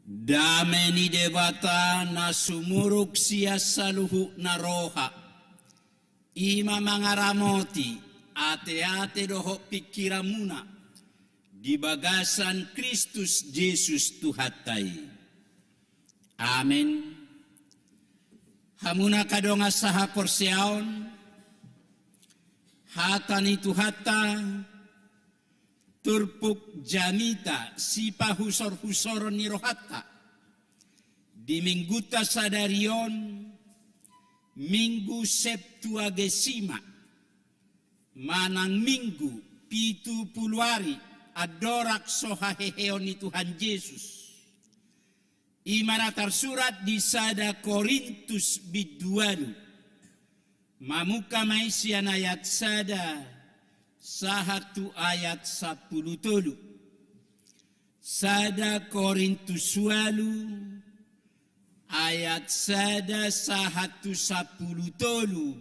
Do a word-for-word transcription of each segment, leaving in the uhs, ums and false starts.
Dame ni Debata na sumurung sian saluhutna roha, i ma mangaramoti ateate dohot pingkiranmuna di bagasan Kristus Jesus Tuhanta i. Amen. Hamu angka dongan sahaporseaon, hata ni Tuhanta, turpuk jamita sipahusorhusoron ni rohanta di Minggunta sadari on, Minggu Septuagesima, manang Minggu pitu pulu ari andorang so haheheon ni Tuhan Jesus. I ma na tarsurat di sada Korintus bindu ualu. Mamungka ma i sian ayat sada sahat tu ayat sampulu tolu. Sada Korintus ualu, ayat sada sahat tu sampulu tolu.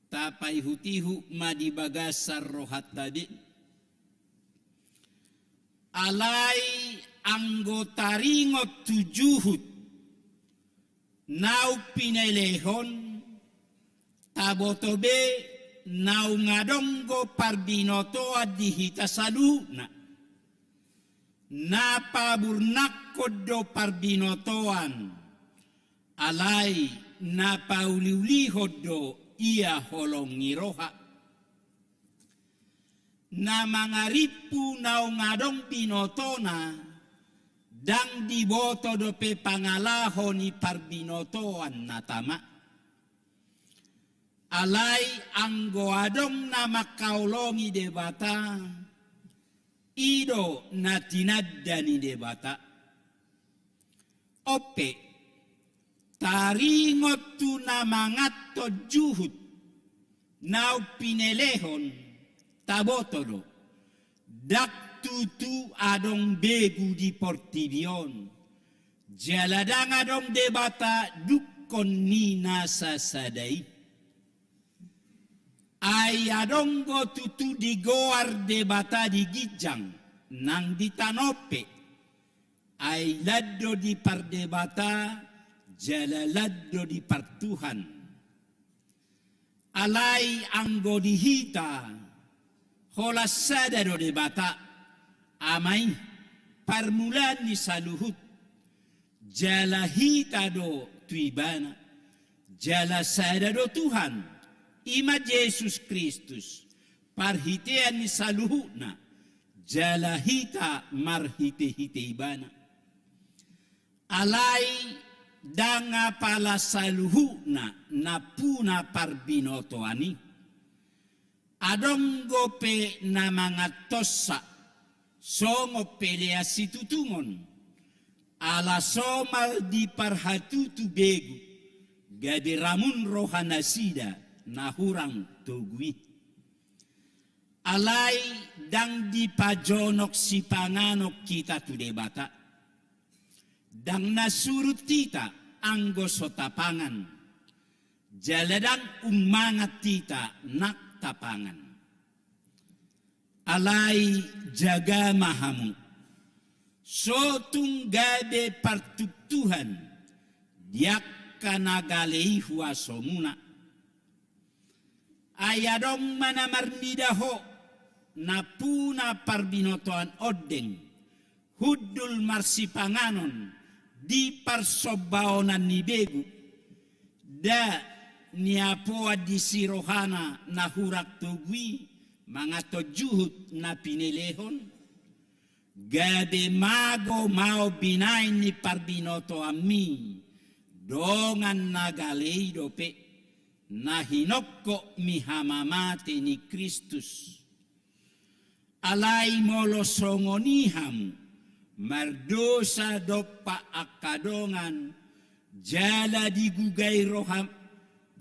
Tapaihutihut ma di bagasan rohanta be. Alai anggo taringot tu juhut naung pinelehon, taboto be naung adong do parbinotoan di hita saluhutna. Na paburnanghon do parbinotoan, alai na pauliulihon do ia holong ni roha. Na mangarimpu naung adong binotona, ndang diboto dope pangalaho ni parbinotoan na tama. Alai anggo adong na mangkaholongi Debata, i do na tinanda ni Debata. On pe, taringot tu na manganhon juhut naung pinelehon, taboto do, ndang tutu adong begu di portibi on, jala ndang adong Debata dungkon ni na sasada i. Ai adong do tutu digoar Debata di ginjang nang di tano pe, ai lan do dipardebata jala lan do dipartuhan. Alai anggo di hita, holan sada do Debata, Ama i, parmulaan ni saluhut, jala hita do tu Ibana, jala sada do Tuhan, i ma Jesus Kristus, parhitean ni saluhutna, jala hita marhitehite Ibana. Alai ndang apala saluhutna nampuna parbinotoan i. Adong dope na manganhonsa, songon pelean situtungon, ala somal diparhatutu begu, gabe ramun rohanasida na hurang togu i. Alai ndang dipajonok sipanganon hita tu Debata. Ndang na surut hita anggo so tapangan, jala ndang ummangan hita nang tapangan. Alai jaga ma hamu, so tung gabe partuktuhan di angka na gale i huasomuna. Ai adong ma na marnida ho, nampuna parbinotoan ondeng, hundul marsipanganon di parsombaonan ni begu, nda niapoan disi rohana na hurang togu i manganhon juhut na pinelehon? Gabe mago ma on binahen ni parbinotoanmi dongan na gale i dope, na hinokkopmi hamamate ni Kristus. Alai molo songon i hamu, mardosa dompak angka dongan, jala digugai roha,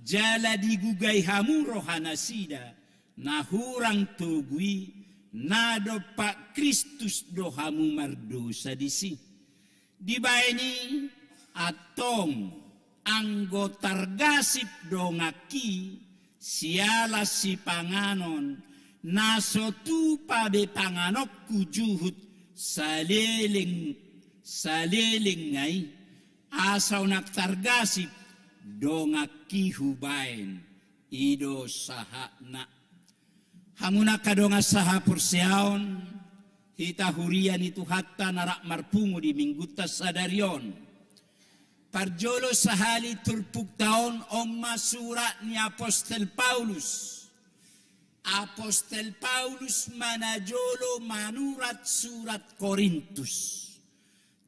jala digugai hamu rohanasida, na hurang togu i, na dompak Kristus do hamu mardosa disi. Dibahen i, antong, anggo targasip donganki siala sipanganon, na so tupa be panganonku juhut saleleng Saleleng nai, asa unang targasip donganki hubaen, i do sahatna. Hamu angka dongan sahaporseaon, hita huria ni Tuhanta na rap marpungu di minggunta sadari on. Parjolo sahali turpukta on, on ma surat ni Apostel Paulus. Apostel Paulus ma na jolo manurat surat Korintus.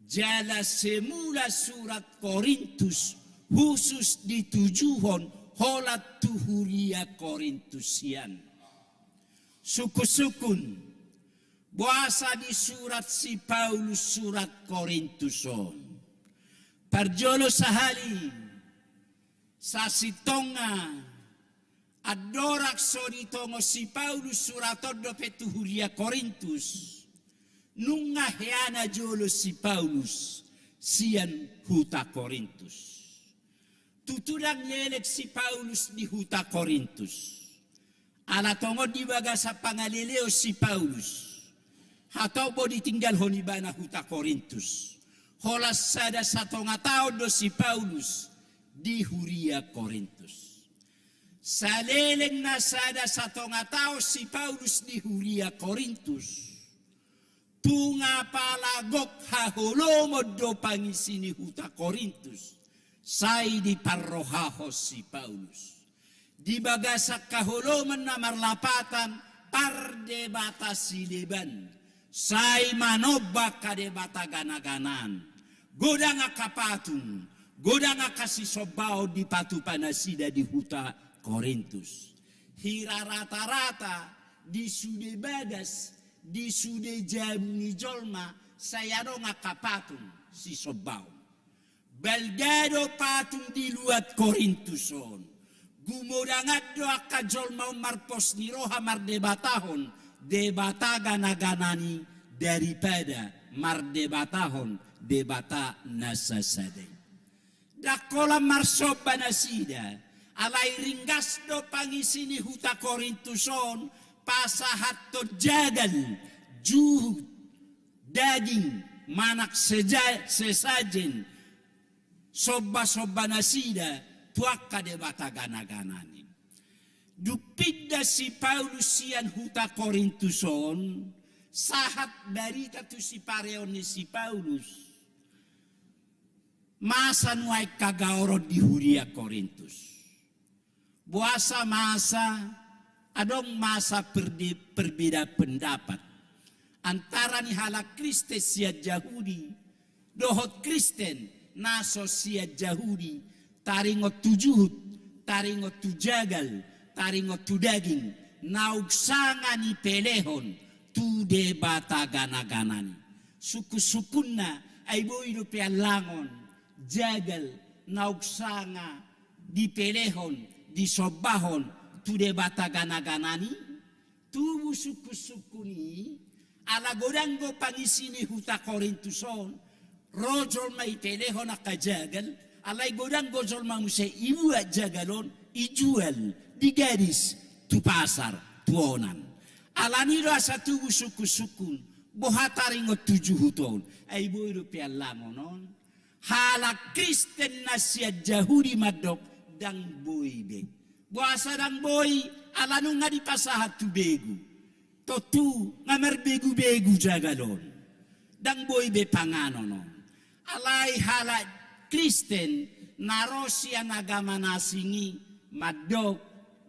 Jala semula surat Korintus husus ditujuhon holan tu huria Korintus sian. Sungkun-sungkun, boasa disurat si Paulus surat Korintus on? Parjolo sahali, sasintongna andorang so ditongon si Paulus surat on dope tu huria Korintus, nunga heana jolo si Paulus sian huta Korintus. Tutu ndang leleng si Paulus di huta Korintus. Ala tongon di bagasan pangaleleon si Paulus, hatop boi ditinggalhon ibana huta Korintus. Holan sada satonga taon do si Paulus di huria Korintus. Saleleng na sada satonga taon si Paulus di huria Korintus, tung apala gok haholomon do pangisi ni huta Korintus, sai diparrohahon si Paulus. Di bagasan haholomon na marlapatan pardebata sileban, sai manomba angka debata gana-ganaan. Godang angka patung, godang angka sisombaon dipatupa nasida di huta Korintus. Hira rata-rata di sude bagas, di sude jabu ni jolma, sai adong angka patung sisombaon. Balga do patung di luat Korintus on. Gumodangan do angka jolma on marpos ni roha mardebatahon debata gana-ganaan i daripada mardebatahon debata na sasada i. Ndang holan marsomba nasida, alai ringgas do pangisi ni huta Korintus on pasahathon jagal, juhut, daging, manang seja-, sesajen, somba-somba nasida tu angka debata gana-ganaan i. Dung pinda si Paulus sian huta Korintus on, sahat barita tu sipareon ni si Paulus. Masa nuaeng hagaoron di huria Korintus. Boasa masa, adong masa perde-, perbedaan pendapat antara ni halak Kristen sian Jahudi dohot Kristen na so sian Jahudi, taringot tu juhut, taringot tu jagal, taringot tu daging, naung sanga nipelehon tu debata gana-ganaan i. Sungkun-sungkunna, ai boi dope allangon jagal naung sanga dipelehon, disombahon tu debata gana-ganaan i? Tubu sungkun-sungkun i, ala godang do pangisi ni huta Korintus on, ro jolma ipelehon angka jagal, alai godang do jolma muse ibuat jagal on, ijual, digadis, tu pasar, tu onan. Alani do asa tubu sungkun-sungkun, boha taringot tu juhut on, ai boi dope allangon on. Halak Kristen na sian Jahudi mandok, ndang boi be. Boasa ndang boi? Ala nunga dipasahat tu begu. Tontu nga marbegu-begu jagal on. Ndang boi be panganon on. Alai halak Kristen na ro sian agama na asing i mandok,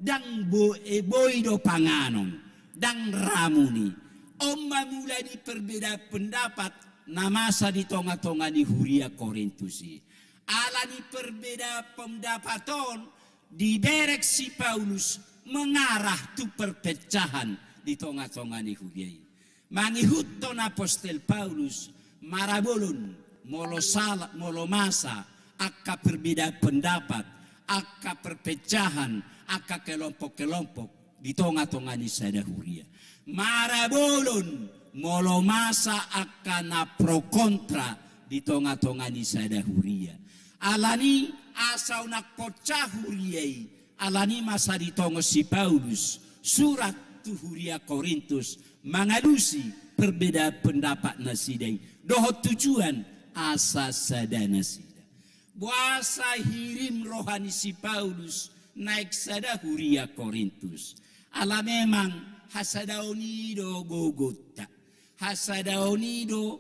ndang bo-, e, boi do panganon, ndang ramun i. On ma mula ni perbedaan pendapat na masa di tonga-tonga ni huria Korintus i. Ala ni perbedaan pendapat on, dibereng si Paulus mengarah tu perpecahan di tonga-tonga ni huria i. Mangihuthon Apostel Paulus, marabolon molo sala, molo masa angka perbedaan pendapat, angka perpecahan, angka kelompok-kelompok di tonga-tonga ni sada huria. Marabolon molo masa angka na pro kontra di tonga-tonga ni sada huria. Alani asa unang pecah huria i, alani masa ditongon si Paulus surat tu huria Korintus mangalusi perbedaan pendapat nasida i dohot tujuan asa sada nasida. Boasa hirim roha ni si Paulus naeng sada huria Korintus? Ala memang hasadaon i do gogonta. Hasadaon i do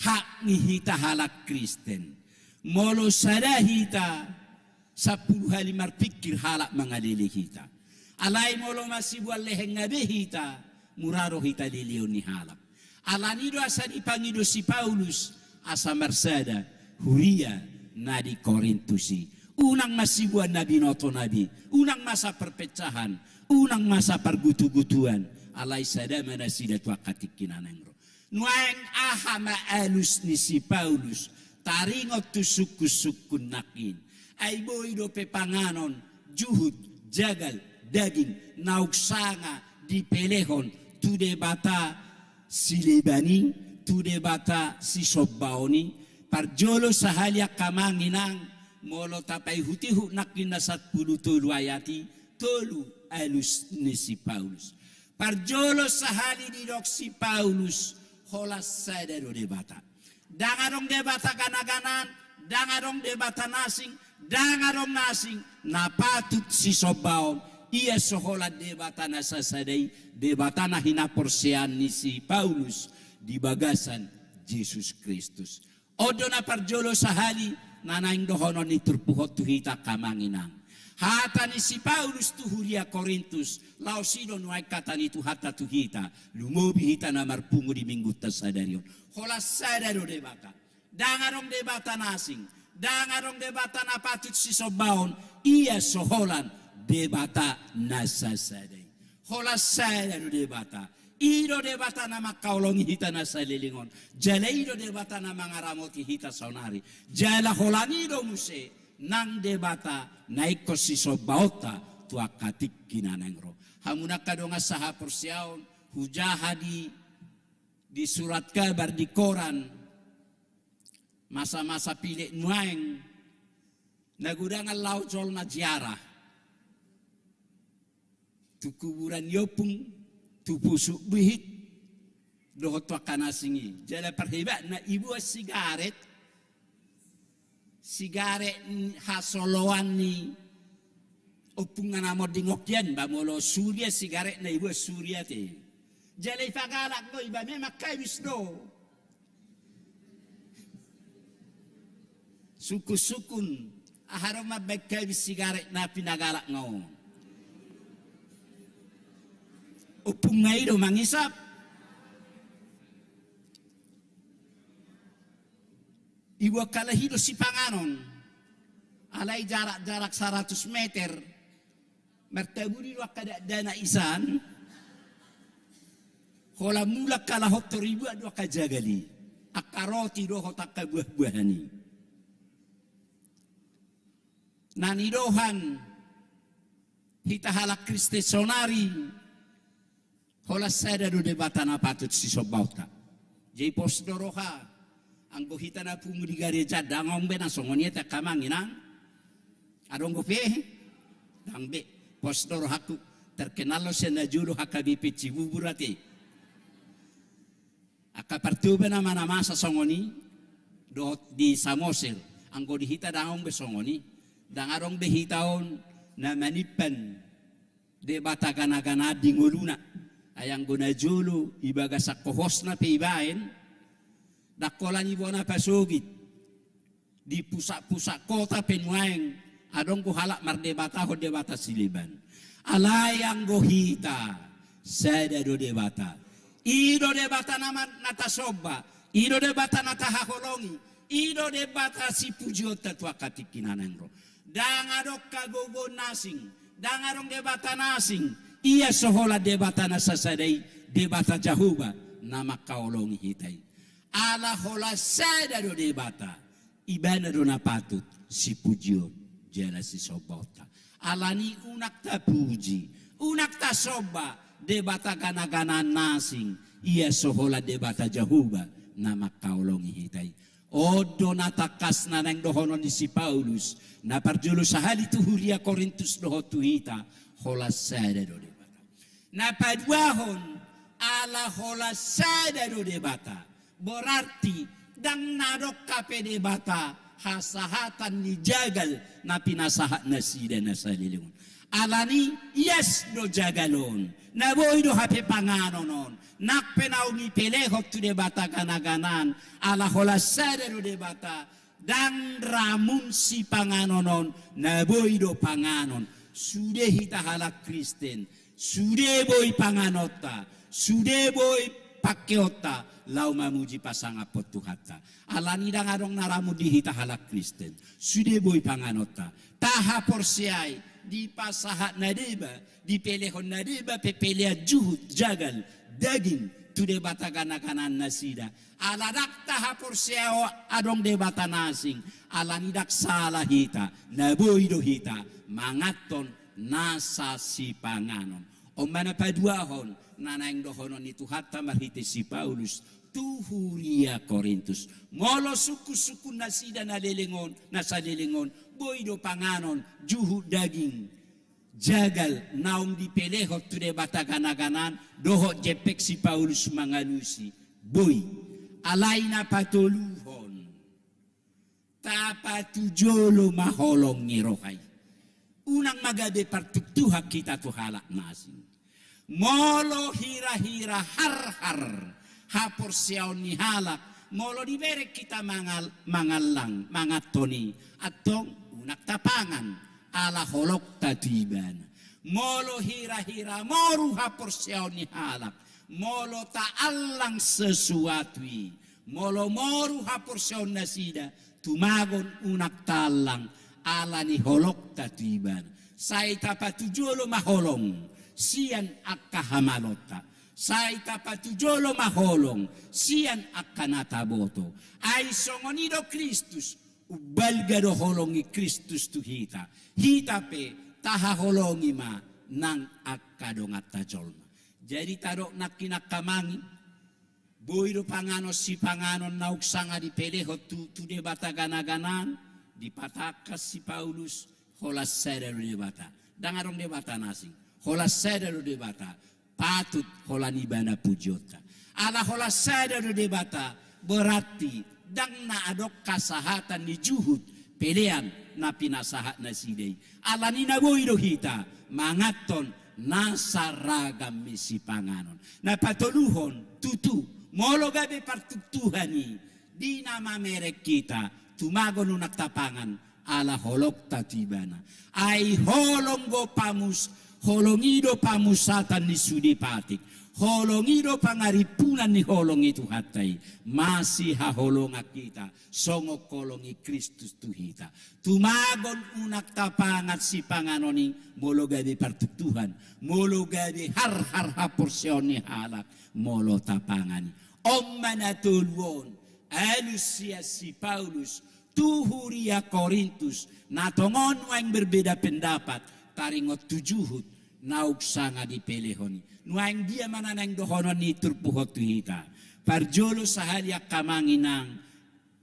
hak ni hita halak Kristen. Molo sada hita, sampulu hali marpingkir halak mangalele hita. Alai molo masibuan leheng na be hita, mura do hita leleon ni halak. Ala ni do asa dipangido si Paulus, asa marsada huria na di Korintus i. Unang masibuan na binoto na be, unang masa perpecahan, unang masa pargutugutuan, alai sada ma nasida tu angka tingki na naeng ro. Nuaeng aha ma alus ni si Paulus taringot tu sungkunsungkun nangkin? Ai boi dope panganon, juhut, jagal, daging, naung sanga dipelehon tu debata sileban i, tu debata sisombaon i. Parjolo sahali angka amang inang, molo tapaihutihut nangkin na sampulu tolu ayat i, tolu alus ni si Paulus. Parjolo sahali didok si Paulus, holan sada do Debata. Ndang adong debata ganaganaan, ndang adong debata na asing, ndang adong na asing na patut sisombaon, ia so holan Debata na sasada i, Debata na hinaporseaon ni si Paulus di bagasan Jesus Kristus. On do na parjolo sahali na naeng dohonon ni turpuk on tu hita angka amang inang. Hata ni si Paulus tu huria Korintus, laos i do nuaeng hata ni Tuhanta tu hita, lumobi hita na marpungu di minggunta sadari on. Holan sada do Debata. Ndang adong debata na asing, ndang adong debata na patut sisombaon, ia so holan Debata na sasada i. Holan sada do Debata. I do Debata na mangkaholongi hita na saleleng on. Jala i do Debata na mangaramoti hita saonari. Jala holan i do muse nang Debata na ingkon sisombaonta tu angka tingki na naeng ro. Hamu na angka dongan sahaporseaon, hujaha di, di surat kabar di koran, masa-masa pilek nuaeng, na godang laho jolma ziarah tu kuburan ni ompung, tu Pusuk Bihit, dohot tu angka na asing i. Jala parhebatna iboan sigaret, sigaret hasoloan ni ompungna na monding on hian, ba molo Surya sigaretna iboan Surya te. Jala ipagalak do i, ba memang habis do. Sungkunsungkun, aha do mambaen habis sigaret na pinagalakna on? Ompungna i do mangisap. Iboan halak i do sipanganon. Alai jarak-jarak saratus meter. Martabuni do angka dakdanak i san. Holan mulak halak on tor iboan do angka jagal i, angka roti dohot angka buah-buahan i. Na nidohan hita halak Kristen saonari, holan sada do Debata na patut sisombaonta. Jadi pos do roha, anggo hita na pungu di gareja, ndang adong be na songon i ate angka amang inang. Adong dope? Ndang be. Pos do rohangku, terkenal do sian na jolo H K B P Cibubur ate. Angka Partoba nama na masa songon i, dohot di Samosir. Anggo di hita ndang adong be songon i. Ndang adong be hita on na manimpan debata ganaganaan di ngoluna. Ai anggo na jolo, di bagasan hohosna pe ibaen, ndang holan iboan na pasogit. Di pusat-pusat kota pe nuaeng adong do halak mardebatahon debata sileban. Alai anggo hita, sada do Debata. I do Debata na ma-, na tasomba, i do Debata na tahaholongi, i do Debata sipujionta tu angka tingki na naeng ro. Ndang adong hagogoon na asing, ndang adong debata na asing, ia so holan Debata na sasada i, Debata Jahowa na mangkaholongi hita i. Ala holan sada do Debata, ibana do na patut sipujion jala sisombaonta. Alani unang tapuji, unang tasomba debata ganaganaan na asing, ia so holan Debata Jahowa na mangkaholongi hita i. On do na tangkas na naeng dohonon ni si Paulus, na parjolo sahali tu huria Korintus dohot tu hita, holan sada do Debata. Na paduahon, ala holan sada do Debata. Berarti, Ndang na adong hape Debata hasahatan ni jagal na pinasahat nasida na saleleng on. Alani ias do jagal on, na boi do hape panganon on, nang pe naung dipelehon tu debata ganaganaan, ala holan sada do Debata, ndang ramun sipanganon on, na boi do panganon. Sude hita halak Kristen, sude boi panganonta, sude boi pangkeonta, laho mamuji pasangaphon Tuhanta. Alani ndang adong na ramun di hita halak Kristen, sude boi panganonta. Tahaporseai, dipasahat na deba, dipelehon na deba pepelean juhut jagal daging tu debata ganaganaan nasida. Ala ndang tahaporseai adong debata na asing, alani ndang sala hita, na boi do hita manganhon nasa sipanganon. On ma na paduahon na naeng dohonon ni Tuhanta marhite si Paulus tu huria Korintus. Molo sungkunsungkun nasida na leleng on, na saleleng on, boi do panganon juhut daging jagal naung dipelehon tu debata ganaganaan, dohot jempek si Paulus mangalusi, boi. Alai na patoluhon, tapatujolo ma holong ni roha i. Unang ma gabe partuktuhan hita tu halak na asing. Molo hirahira harhar haporseaon ni halak, molo dibereng hita mangal-, mangallang, manganhon i, antong unang tapangan, ala holongta tu ibana. Molo hirahira moru haporseaon ni halak, molo taallang sesuatu i, molo moru haporseaon nasida, tumagon unang taallang, ala ni holongta tu ibana. Sai tapatujolo ma holong sian angka hamalonta. Sai tapatujolo ma holong sian angka na taboto. Ai songon i do Kristus, umbalga do holong ni Kristus tu hita. Hita pe tahaholongi ma nang angka donganta jolma. Jadi tadok nangkin angka amang, boi do panganon sipanganon naung sanga dipelehon tu, tu debata ganaganaan, dipatangkas si Paulus, holan sada do Debata. Ndang adong debata na asing. Holan sada do Debata. Patut holan ibana pujionta. Ala holan sada do Debata, berarti ndang na adong hasahatan ni juhut pelean na pinasahat nasida i. Alani na boi do hita manganhon nasa ragam ni sipanganon. Na patoluhon, tutu, molo gabe partuktuhan i, di na mamereng hita, tumagon unang tapangan, ala holongta tu ibana. Ai holong do pamus-, holong i do pamusatan ni sude patik. Holong i do pangarimpunan ni holong ni Tuhanta i. Masihaholongan hita, songon holong ni Kristus tu hita. Tumagon unang tapangan sipanganon i, molo gabe partuktuhan, molo gabe harhar haporseaon ni halak, molo tapangan i. On ma na tolu on, alus sian si Paulus tu huria Korintus, na tongon nuaeng berbeda pendapat, taringot tu juhut naung sanga dipelehon i. Nuaeng dia ma na naeng dohonon ni turpuk on tu hita? Parjolo sahali angka amang inang,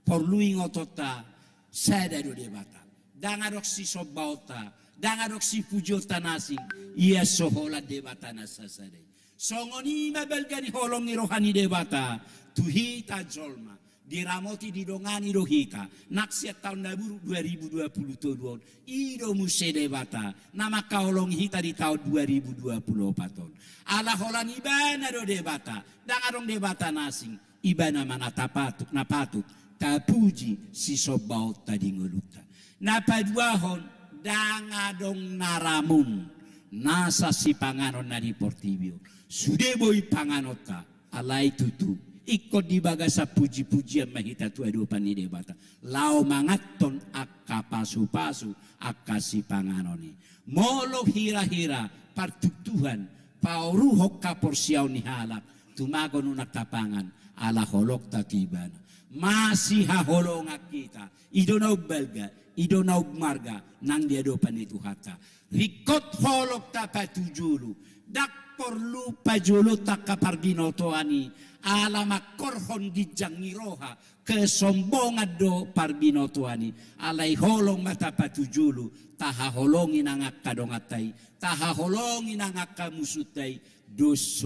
porlu ingotonta, sada do Debata. Ndang adong sisombaonta, ndang adong sipujionta na asing, ia so holan Debata na sasada i. Songon i ma balga ni holong ni roha ni Debata tu hita jolma. Diramoti, didongani do hita nang sian taon na buruk dua ribu dua puluh tolu on. I do muse Debata na mangkaholongi hita di taon dua ribu dua puluh opat on. Ala holan ibana do Debata, ndang adong debata na asing. Ibana ma na tapatut, na patut tapuji, sisombaonta di ngolunta. Na paduahon, ndang adong na ramun nasa sipanganon na di portibi on. Sude boi panganonta, alai tutu, ingkon di bagasan pujipujian ma hita tu adopan ni Debata, laho manganhon angka pasupasu, angka sipanganon i. Molo hirahira partuktuhan, paoruhon haporseaon ni halak, tumagon unang tapangan, ala holongta tu ibana. Masihaholongan hita, i do na umbalga, i do na umarga nang di adopan ni Tuhanta. Ringkot holong tapatujolo, ndang porlu pajolonta angka parbinotoan i, ala mangkorhon ginjang ni roha, kesombongan do parbinotoan i. Alai holong ma tapatujolo, tahaholongi nang angka donganta i, tahaholongi nang angka musunta i, dos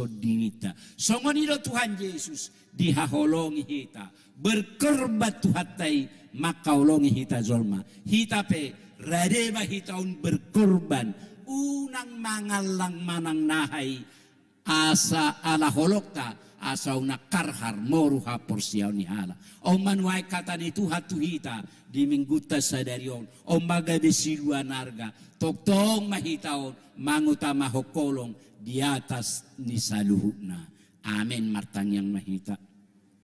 songon i do Tuhan Jesus dihaholongi hita, berkorban Tuhanta i mangkaholongi hita jolma. Hita pe rade ma hita on berkorban, unang mangallang manang na aha i, asa ala holongta, asa unang harhar moru haporseaon ni halak. On ma nuaeng hata ni Tuhan tu hita di minggunta sadari on, on ma gabe siluan arga, tongtong ma hita on mangutamahon holong di atas ni saluhutna. Amen. Martangiang ma hita.